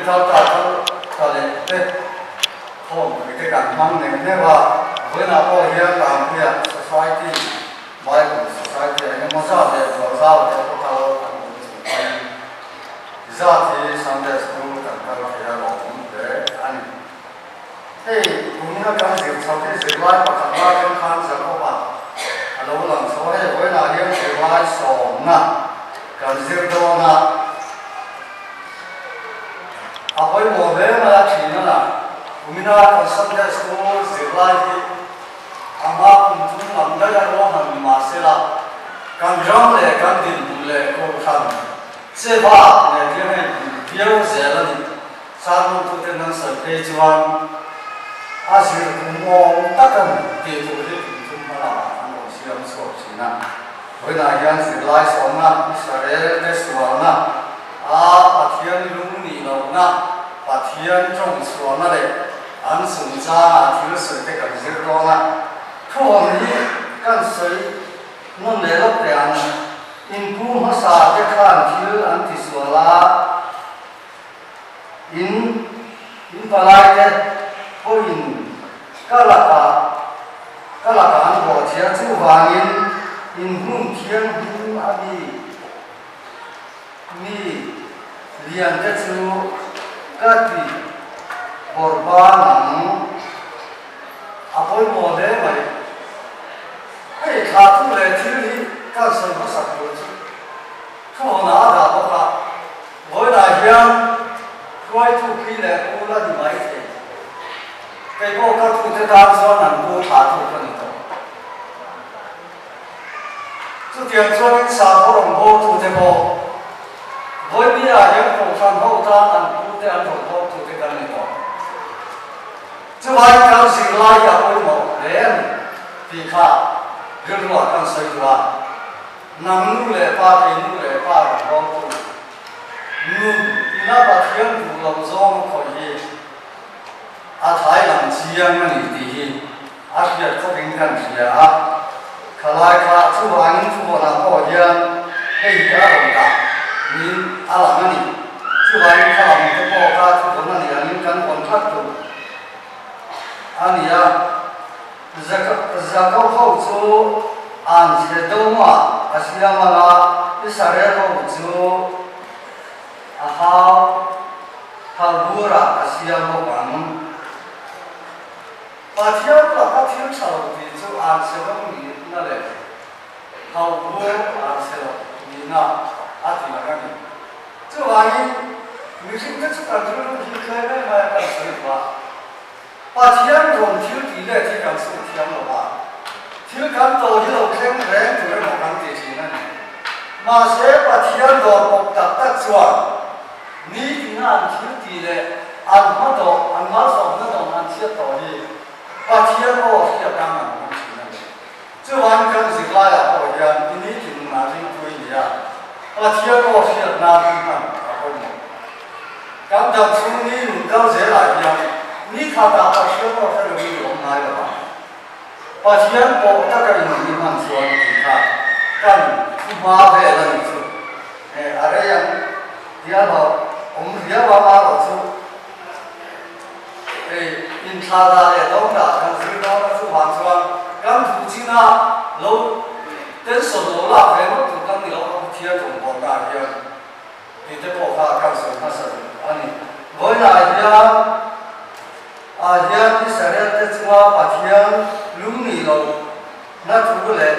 kal ta kal ta leh te khawmpui te kan hmang neuh neuh a, vawiinah pawh hian Tangpuia Society, Bible Society eng emaw zat leh zual zau te pawh kal an awm chung pawhin zat hi Sunday School kan kal thei a lawmawm hle a ni. Hei kumina kan zir chho hi zirlai pakhat lai atang khan Jakob-a a lo lang chho a, hei vawiinah hian zirlai sawmna kan zir dawn a, a pawimawh hle mai a thin a lang. Kumina kan Sunday School zirlai hi a hma kum thum lam daih a ruahman ni mah sela, kan ram leh kan dinhmun leh kohhran che bak leh hian a inhmun viau zel a ni. Sermon-tuten an sawi phei chuan a zir kum awm tak a ni tih tur hi kum thum hma lamah an rawn siam chhuak thin a. Vawiinah hian zirlai sawmna, Israel te sualna, a Pathian lung nih lohna, Pathian tawng chhuahna leh an chungchangah thil sawi te kan zir dawn a. Thuhawm hi kan sawi nawn leh lawk teh ang. Inpu hmasa te khan thil an tisual a. In in palaite pawhin ka lakah ka lakah an bawhchhia chuvangin in hmun thianghlim a mi mi liante chu ka ti bawrhban ang. A pawimawh hle mai. Hei thla chu leh thil hi kan sawi hmasak tur chu thuhawnah a dah bawk a. Vawiinah hian hruaitu khi leh pu la ni mai thei. Kei pawh ka tute tan chuan an pu thla tu ka ni tawh. Chutiang chuanin sakhaw rawngbawltu tute pawh Vawinia hian kohhran ho tan an pute an rawngbawltu tute kan ni tawh. Chuvangin kan zirlai hi a pawimawh hle a ni tih kha rilruah kan sawi duh a. Nang nu leh pa, kei nu leh pa rawngbawltu nun ina Pathian duh lo zawng a khawih hi a thlai lam chiang a ni tih hi a hriat khawpin kan hria a. Khalai kha chuvangin thuvawnah pawh hian hei hi a rawn dah niin a lang a ni. Chuvangin kha lam te pawh kha thuvawn a nih angin kan vawn tlat tur a ni a. Jakob ho chu an chhe dawngah a siam ang a, Israel ho chu a hau thalburah a siam bawk ang. Pathian laka thil tha lo tih chu an chhe dawng nihna leh thalbur an chhe lo nihna a ti lang a ni. Chuvangin, mihringte chu kan rilru hi tlem em mai a kan sawi duh a. Pathian rawn thil tih let hi kan chhut thiam lo a, thil kan tawi hi lo thleng reng tur emaw kan ti thin a ni. Mahse, Pathian dawr pawp tak tak chuan nitin a an thil tih leh an hma tawh, an malsawmna dawn an chhiat tawh hi Pathian aw hriat ang an awm thin a ni. Chuvangin kan zirlaiah pawh hian i nitin nunah ringtu i ni a, Pathian aw hriat nan i hman a pawimawh. Kan dam chhung ni nun kal zelah hian ni khatah Pathian aw hre loin i awm ngai lo ang. Pathian pawh taka i nun i hman chuan tih kha kan thu hma vel a nih chu. A rei ang tia hlauh awm riau a marawh chu. Hei inthla dah leh dawng dah kan zir dawn a chuvang chuan kan duh chin a lo tension lo lak ve ngawt tur kan ni lo a Pathian rawngbawlna ah hian tih te pawh kha kan sawi hmasa duh a ni. Vawiinah hian ah hian Israel te chunga Pathian lungnih loh na thu leh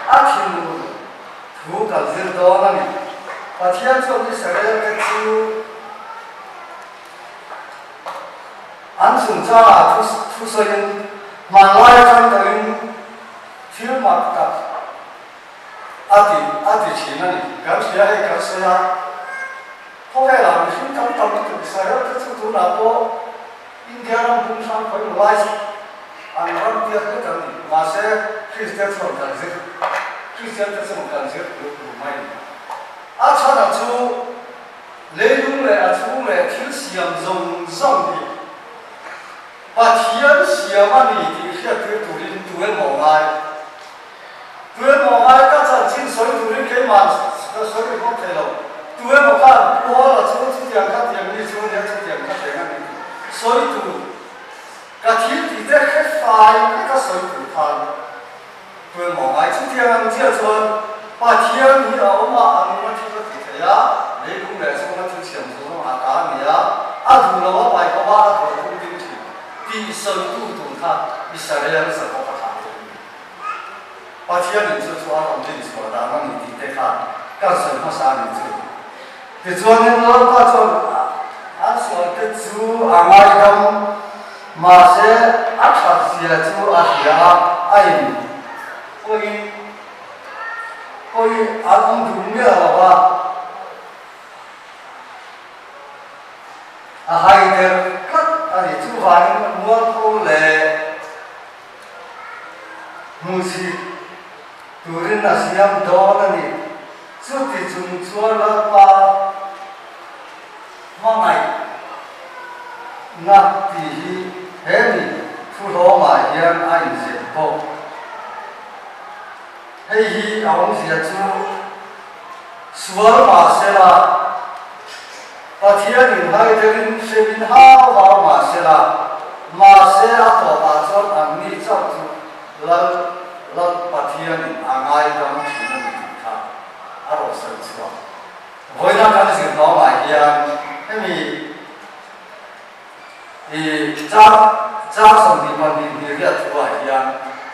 a thinur thu kan zir dawn a ni. Pathian chuan Israel te chu An chungchangah thusawiin hmanlai atang tawhin thil mak tak a ti a ti thin a ni. Kan hria hei kan sawi a, khawvelah mihring tam tam lutuk Israel te chu tunah pawh India ram hmun hrang khawi maw lai an ram tiat vek an ni. Mahse Kristian chuan kan zir Kristian te chuan kan zir tluk tluk mai a ni. A chhanah chu Leilung leh a chhung leh thil siam zawng zawng hi Pathian siam a ni tih hriattir turin tu emaw ngai? Tu emaw ngai ka chanchin sawi turin keimah ka sawi ringawt thei lo. Tu emaw khan Pu Hawla chu chutiang kha tiang mi chu nia chutiang. reng kha thleng a ni tih sawi tur, ka thil tih te hre fai veka sawi tur khan tuemaw ngai. Chutiang ang chiah chuan Pathian hi a awm a, a nung a thil a ti thei a, leilung leh chhunga thil siam zawng zawng a ta a ni a, a duh lo a pai bawk a, a duh a tum ding thin tih sawitu tur kha Israel Jakob a thlah thei a ni. Pathianin chu chu a rawn din chhuah dan a ni tih te kha kan sawi hmasa a nih chu. Tichuanin Lalpa chuan an sualte chu a ngaidam, mahse a that zia chu a hria a, a in pawi pawi an awm duh miah lo va, a haider tlat a ni. Chuvangin mualpho leh Hmuhchhit turin a siam dawn a ni. Chuti chung chuan Lalpa hmangaihna tih hi he mi thuhlawmah hian a inzep bawk. Hei hi a awmzia chu sual mahsela Pathianin haiderin hremin hau hau mah sela, mahse a tawpah chuan anni chauh chu Lal Lal Pathianin a ngaidam thin a ni tih kha a rawn sawi chhuak. Vawiina kan zir hlawmah hian hemi i chang chang 22 hnih riat thuah hian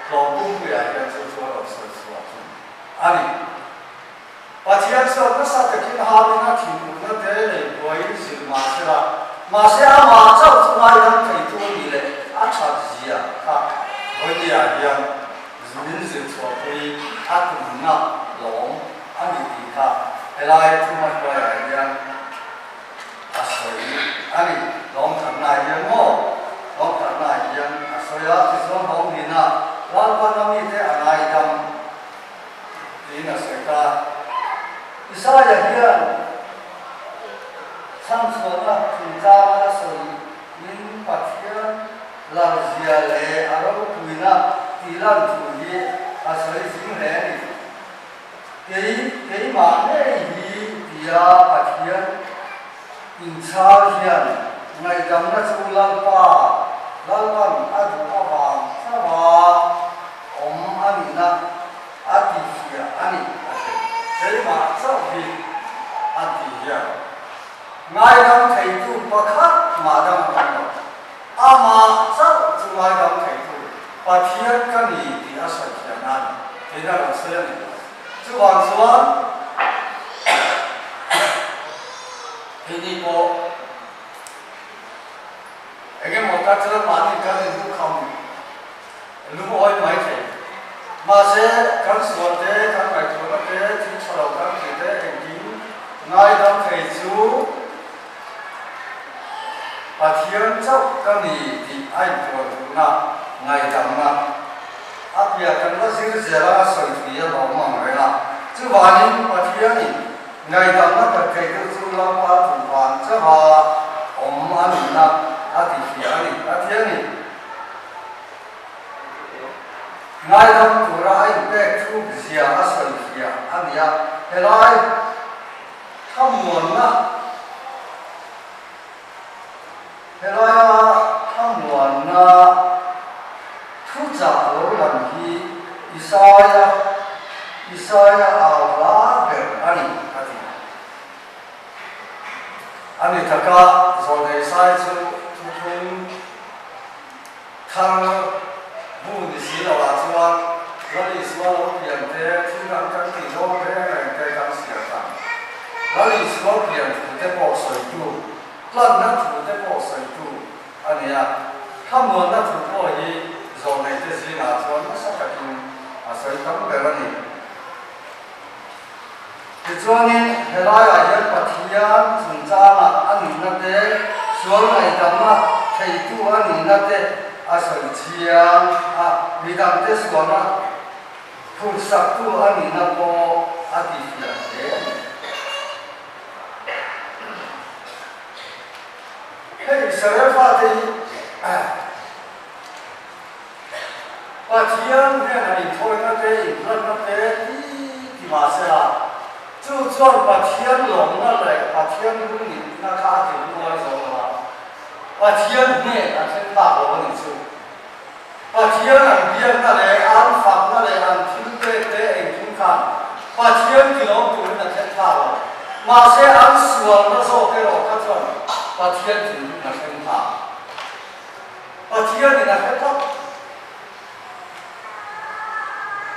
hlawm pumpuiah hian chu chu a rawn sawi chhuak thung a ni. Pathian chuan nasa takin hauin a thinurna te lei buaiin zilh mah sela, mahse amah chauh chu ngaidam theitu a nih leh a that zia kha vawinia hian min zir chhuahpui a tumna lawm a ni tih kha helai thuma hruaiah hian a sawi a ni. Lawm thatnaah hian maw? Lawm thatnaah hian a sawi a, tichuan lawm nihna Lalpan a mite a ngaidam. Tiin a sawi ta. Isaia hian chhanchhuahna chungchanga a sawiin Pathian larzia leh a ropuina tih lan thu hi a sawi zing hle a ni. Kei, keimah ngei hi tia Pathian inchhal hian ngaihdamna chu Lalpa, Lalpan a duh avang chauha awm a nihna a tihfiah a ni a hre. Keimah chauh hi a ti hian ngaidam theitu pakhat mah dang a awm lo. Amah chauh chu ngaidam theitu Pathian ka ni tih a sawi thiam nan tiin a rawn sawi a ni. Chuvang chuan keini pawh eng emaw tak chuan mahni kan inlukham Lungawi mai thei. Mahse, kan sual te, kan ngaihtuahna te, thil tha lo kan tih te engkim ngaidam thei chu Pathian chauh ka ni tih a intuar duhna, ngaidamna a piah kan la zir zel a, sawi thui a hlawm ang reng a. Chuvangin Pathianin ngaidamna kan thei deuh chu Lalpa duhvan chauha awm a nihna a tifiah a ni. Pathianin. Ngaidam tura a inpek thu zia a sawi fiah a ni a, helai thlamuanna helaia thlamuanna thuchah lo lang hi Isaia Isaia au hla ber a ni a ti. A ni taka Zawlnei Sai chu thuthlung Thar bu ni si lo ah chuan Lal Isua lo pian te, thil dang kan tih dawn reng reng te kan siam ang. Lal Isua pian thu te pawh sawitu, tlanna thu te pawh sawitu a ni a. Thlamuanna thu pawh hi zawhneih te zingah chuan nasa takin a sawi tam ber a ni. Tichuanin, helaiah hian Pathian chungchangah a nihna te, sual ngaihdamna theitu a nihna te a sawi chiang a, midangte sualna phurhsaktu a nihna pawh a tifiah hle a ni. Hei Israel fate hi Pathian hnenah inthawina te, inhlanna te ti ti mah sela, chu chuan Pathian lawmna leh Pathian lungnihna kha a ti lungawi zo lo a. Pathian hnen an thleng phak lo a nih chu. Pathian an biakna leh an fakna leh an thil pek te engkim khan Pathian tilawm turin a thleng phak lo. Mahse an sualna zawk erawh kha chuan Pathian thinlung a thleng phak. Pathianin a hre phawt.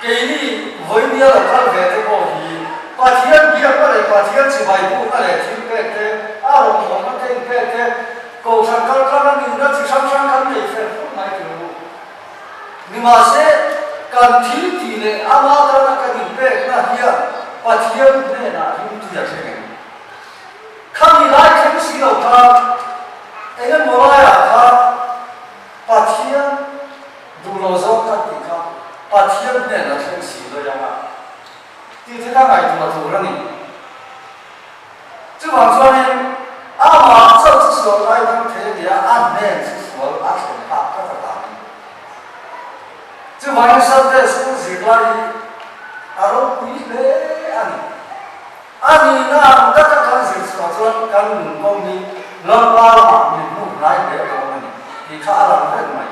Keini vawinia lo kal ve te pawh hi Pathian biakna leh Pathian chibai bukna leh thil pek te, a rawngbawlna te inpek te, Kohhran kaltlanga nihna chi hrang hrang kan nei fel fur mai tur u. Nimahse, kan thil tih leh ama tana kan inpekna hian Pathian hnenah rimtui a thleng em? Khami lai thleng si lo khan eng emaw laiah khan Pathian duh lo zawng kan tih kha Pathian hnenah thleng si lo ang a tih te kha ngaihtuah tur a ni. Chuvang chuanin amah chauh chu sual ngai dang thei a nia, a hnen chu sual a thlen phak tlat avangin. Chuvangin Sunday School zirlai hi a ropui hle a ni. A nihna ang taka kan zir chhuah chuan kan nun kawng hi Lalpa lamah min hmuh hnai hle dawn a ni tih kha a lang reng mai.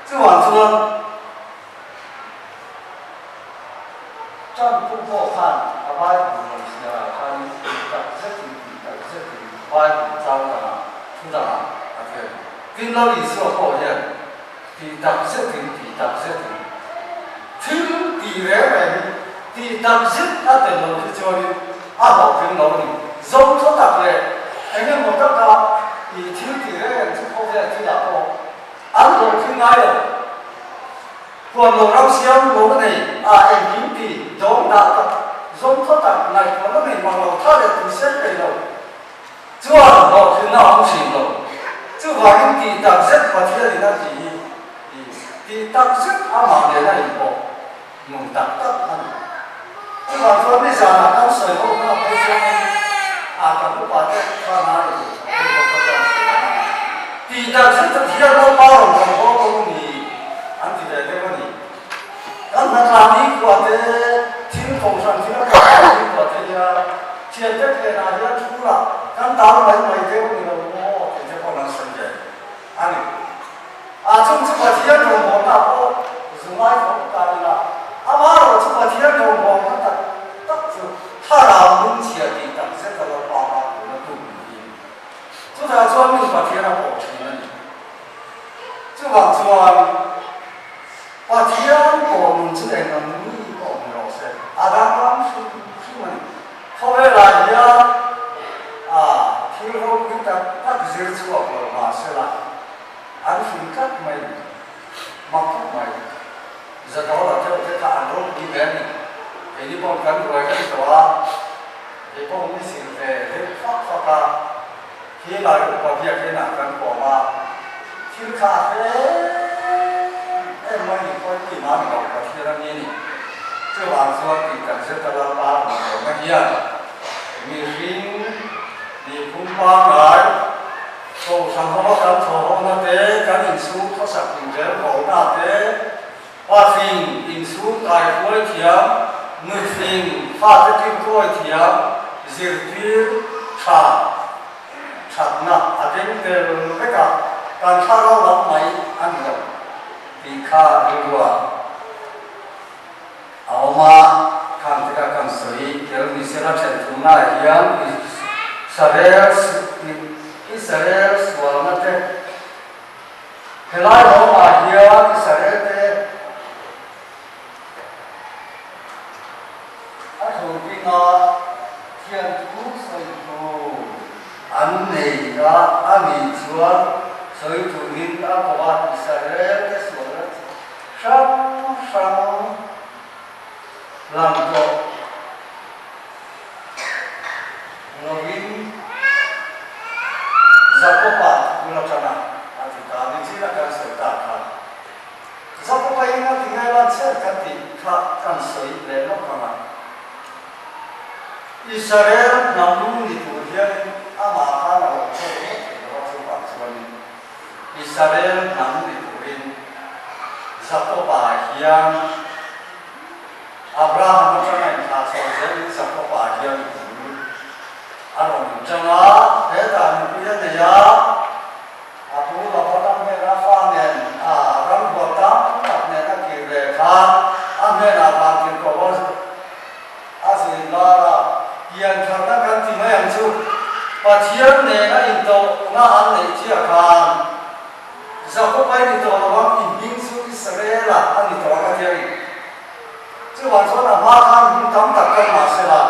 Chuvang chuan Trump pum pawh khan a Bible rawn chhiarah khanin tih tak zetin tih tak zetin Bible chang dangah thu dangah a ti a ni. Tin Lal Isua pawh hian tih tak zetin tih tak zetin thil tih reng reng hi tih tak zet a tel lo hi chuanin a hlawhtling lo a ni. Zo thaw tak leh eng emaw taka ih thil tih reng reng chu khawvel thilah pawh an hlawhtling ngai lo. Huan lo ram siam lo a nei a, engkim ti dawng dah tak, zawm thaw tak, ngaihtuahna nei mang lo, tha leh tui sen thei lo chuan hlawhtlinna a awm thin lo. Chuvangin tih tak zet Pathianin a tih hi tih tak zet amah nena inpawh nun tak tak a ni. Chuvang chuan nizanah kan sawi ho hna phei chuanin a kan upa te khan a i duh thawh phei bawk kha chuan sawi dan a ni. Tih tak zet Pathian Lalpa rawn kan haw ko ni an ti ve deuh a ni. Kan hnatlang ni khua te, thil kohhran thil a kohhran ni khua te hian thiante phenah hian thu lah kan tal mai mai deuh ni lo maw tih te pawh an sawi ve a ni. A chung chu Pathian rawngbawlna pawh zu ngai tho ta ila, amaherawh chu Pathian rawngbawlna tak tak chu thlarau lungchhia tih tak zet a Lalpa hma tuna tum ni hi. Chutah chuan min Pathian a pawh thin a ni. Chuvang chuan Pathian pawh nun chu eng ang mi pawh ni rawh se, a danglam hrim hrim a ni. Khawvelah hian a thil ropui tak tak zir chhuak lo mahsela, An hrim tlat mai ni. Mak khawp mai. Zadawla deuh te kha an ropui ve a ni. Keini pawh kan ruai reng tawh a, kei pawh ni zir ve deuh fak fak a, khi lai upa biakin ah kan kawm a, thil kha a hre em em mai ni, khawi pui mah ni lo, Pathian a ni ni. Chuvang chuan tih tak zet a Lalpa a rawn awm a hian mihring nihphung pangngai, Kohhran hova kan thawhhawkna te, kan inchhung khawsak inrelbawlna te, pafing inchhung kaihruai thiam, nutling fate tinkawi thiam, zirtir tha thatna a keng tel vek a, kan thlarau lam mai a ni lo tih kha rilru a. A awm a, khang te kha kan sawi tel ni sela then thumnaah hian Israel Israel sualna te helai rawngah hian Israel te a thawlpinga thianthu sawi tur an nei a, a nih chuan sawi turin a ko a, Israel te sualna chu Hrang hrang lang tawh lovin Jakoba bul atanga a ti ta ni chin a kan sawi tak kha. Jakoba in a ti ngai lan chiah kan tih kha kan sawi leh lawk ang a. Israel hnam ni tur hianin amah khan a lo chawi ngawt thei lo a chuvang chuanin Israel hnam ni turin Jakoba hian Abraham atanga inthlah chhuah zelin Jakoba hian bul a rawn inṭang a, hetah nupui a nei a. Jakoba i ni tawh lo ang, i hming chu Israela a ni tawh ang a ti a ni. Chuvang chuan a hma khan hming tam tak kal mah sela,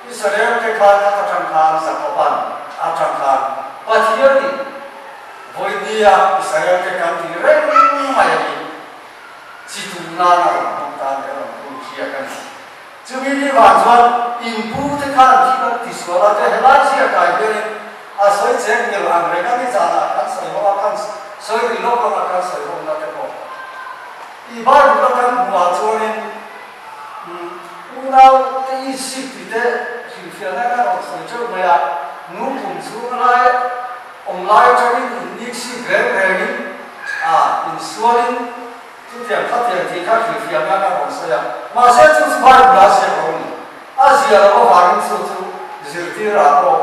Israel te khan a atang khan Jakoban a atang khan Pathianin vawinia Israel te kan ti reng mai a ni. Chi tum nan a rawn hmang ta leh a rawn tum hriak a ni. Chumi ni vang chuan in pu te khan thil an ti sual a te helai ziakah hianin a sawi cheng mil ang reng a ni zanah kan sawi ho a kan sawi ri lawk anga kan sawi ho na te pawh i Bible a kan hmuh ah chuanin unau te insik tih te hrilhfiahna kan rawn sawi teuh mai a nu kum chhung lai awm lai atangin inniksik reng rengin a insualin Chutiang khatiang tih kha hrilhfiahna ka rawn sawi a, mahse chu chu Bible a ziak lo a ni. A zia loh avangin chu chu zirtirah pawh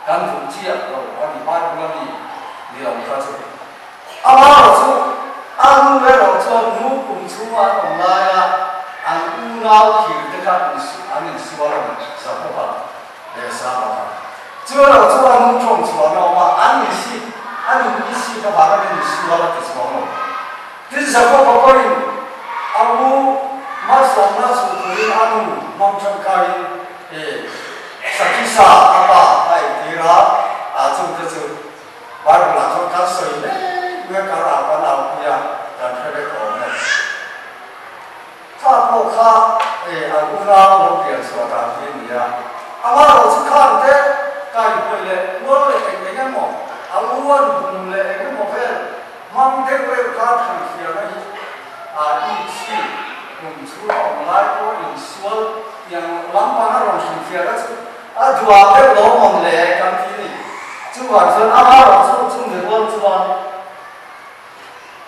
kan duh chiah lo a ni, Bible a mi ni lo kha chu. Amaherawh chu a nu erawh chuan nu kum chhunga an awm laia an unau thir te kha an insual a ni, Jakoba leh Esau kha. Chu erawh chu a nu tawng chhuahna a awm a, an insi an inisi avanga an insual a ti chhuang lo. Tin, Jakoba pawhin a u malsawmna chhuh turin a nu hmang tangkaiin Sakisa a pa a entir a, a chungte chu Bible-ah chuan kan sawi mek mek a, rah kan aupui a, kan hre vek awm e. Kha pawh kha an unau lo pian chhuah dan hi a ni a, amaherawh chu khan te kaihhnawih leh kual leh eng eng emaw, a u an hum leh eng emaw vel hmang deuh reuh khan hrilhfiahna hi a inchhi kum chhung a awm lai pawh insual tiang lampang a rawn hrilhfiahna chu a duah deuh lo mawn le kan ti a ni. Chuvang chuan amaherawh chu chumi rual chuan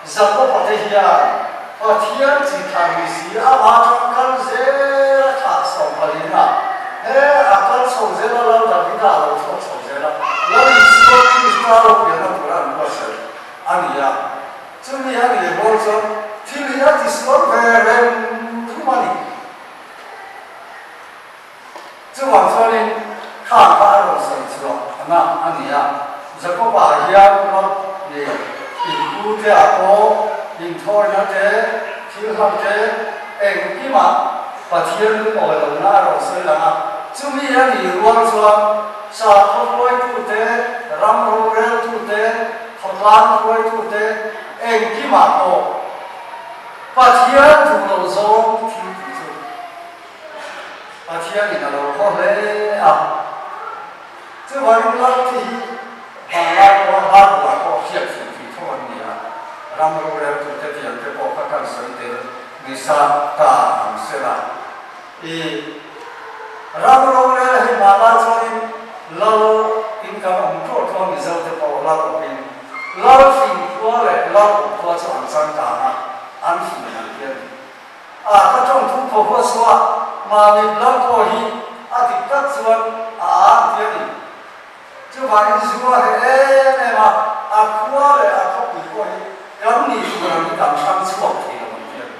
Jakoba te hian Pathian chi thar ni si amah atang kal zel a thlah 14 a, he a kal chho zel a Lal Davida a lo chhuak chho zel a, Lal Isua Krista lo pianna tura an buatsaih a ni a. Chumi a nih rual chuan thil hi a tisual ve reng rum a ni. Chuvang chuanin kha kha a rawn sawi chhuah na a ni a, Jakoba hian ram leh inpu te ah pawh inthawina te, thil hlang te, engkimah Pathian lungawi lohna a rawn sawi lang a. Chumi a nih rual chuan sakhaw hruaitu te, ram roreltu te, khawtlang hruaitu te, engkimah pawh Pathian duh loh zawng thil tih chu Pathianin a lo haw hle a, chuvangin Lalti hi hmanlai pawha Bible-ah pawh hriat thiam thei tho an ni a, ram roreltute tiang te pawh kha kan sawi tel nisa ta ang sela. I ram rorel hei hmanlai chuanin Lal in kan awm tluah tluah Mizo te pawh Lal awpin Lal fing khua leh Lal awp khua chu an changkang a, an fing an ti a ni. A ka tawng thu phaw huat suh a, mahni lal pawh hi a dik tak chuan a ang ti a ni. Chuvangin zu a hreh em em a, a khua leh a khawpui pawh hi kan nih tur ang hi kan hrang chhuak thei lo ang ti a ni.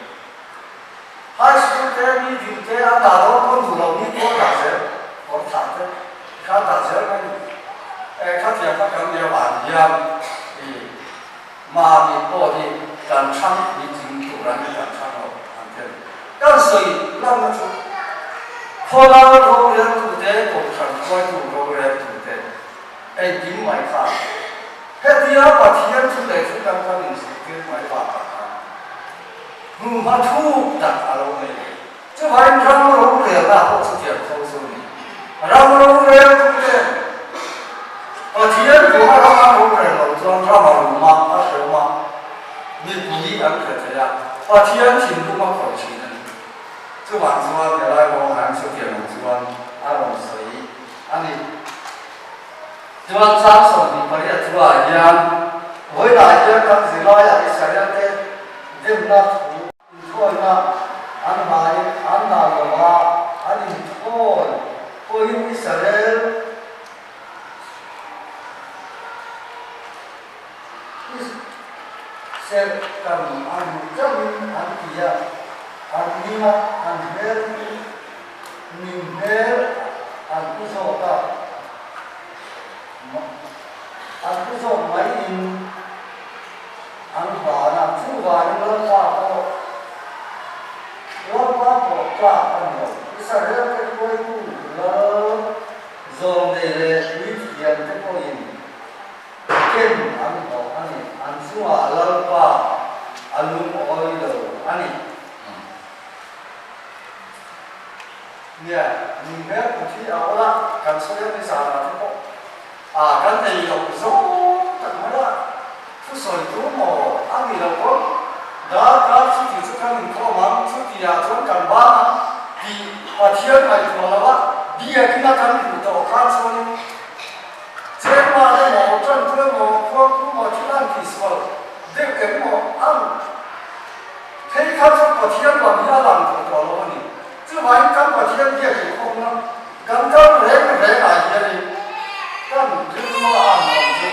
High school te, mi dil te an dah dawn pawn duh lo mi pawh dah zel, kawr thah te kha dah zel mai ni. Khatiang kha kan nia vang hian i. Mahni pawh hi kan thlang puitling tur an ni kan thlang lo an ti a ni. Kan sawi lanna chu khawlai roreltute, kohhran hruaitu roreltute engkim mai kha hetia Pathian thu leh thu kan kan inzirtir mai bakah khan hnuhma thuk tak a lo nei ve. Chuvangin ram rorelna pawh chutiang tho chu a ni. Ram roreltute Pathian duha ram an rorel loh chuan ram a rum a, a hrehawm a, mipui an hre thei a, Pathian thinlung a khawih thin a ni. Chuvang chuan helai kawngah hian chutiang ang chuan a rawn sawi a ni. Chuan chang 28 chuah hian vawilah hian kan zirlaiah Israel te demna thu, Inthawina an hmaiin an dah lo a, an inthawi pawhin Israel serh kan an duh chauhin an ti a, an ning a, an hmel chu ning hmel an pu zawk a, an pu zawk maiin an hlau. tlak a ni lo. Israel te hruaitu lal zawlnei leh puithiam te pawhin ken an hlawh a ni. An chungah Lalpa a lungawi lo a ni. Nia, min hmel kut hi a awl a, kan sawi a ni zanah te pawh a kan ei loh zawng tak mai a, thusawi tu maw a ni lo pawn darkar chuti chu kan inkhawm ang, chuti ah chuan kan bang ang tih Pathian ngaihtuah lo a, biakin a kan hmuh tawh khan chuanin Chairman emaw, tantu emaw, khuangpu maw thil an tihsual deuh em maw ang phei kha chu Pathian lam hi a lang duh tawh lo a ni. Chuvangin kan Pathian biak inkhawmna kan kal reng rengah hianin kan rilru a ang awm chu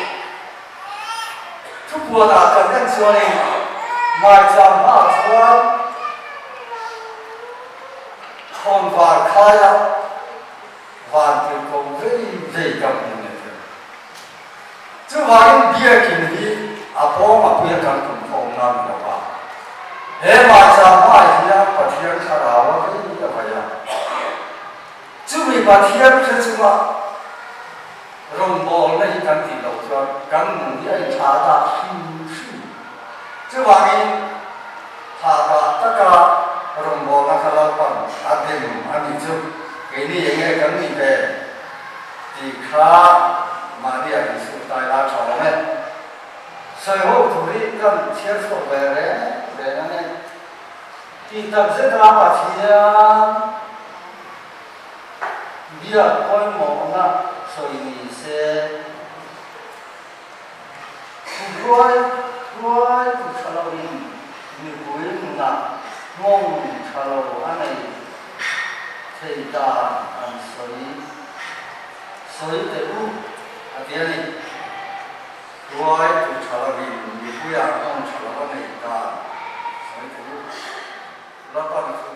thupuanah kan en chuanin maicham hmaah chuan khawnvar khaia vantirhkoh vei vei ka hmu leh thei. Chuvangin biakin hi a pawng a puia kan tum khawm nan lo va. He maicham hmaah hian Pathian thlarau a vei a vai a. Chumi Pathian hre chunga rawngbawlna hi kan tih loh chuan kan nun hi a inthlah dah hrim hrim. Chuvangin thahdah taka rawngbawlna kha Lalpan a dem a nih chu keini eng nge kan nih ve? Tih kha mahni a kan chhuk tai la tha awm e. Sawi ho thu hi kan chhiar chhuak ve reng reng a ni. Tih tak zet a Pathian biak pawimawhna sawi ni se. Thu hruai hruai tu tha loin mipui nunah nghawng tha lo a nei thei dan an sawi sawi teh u a ti a ni. Hruai tu tha loin mipuiah nghawng tha lo a nei dan sawi teh u. Lalpa na thu.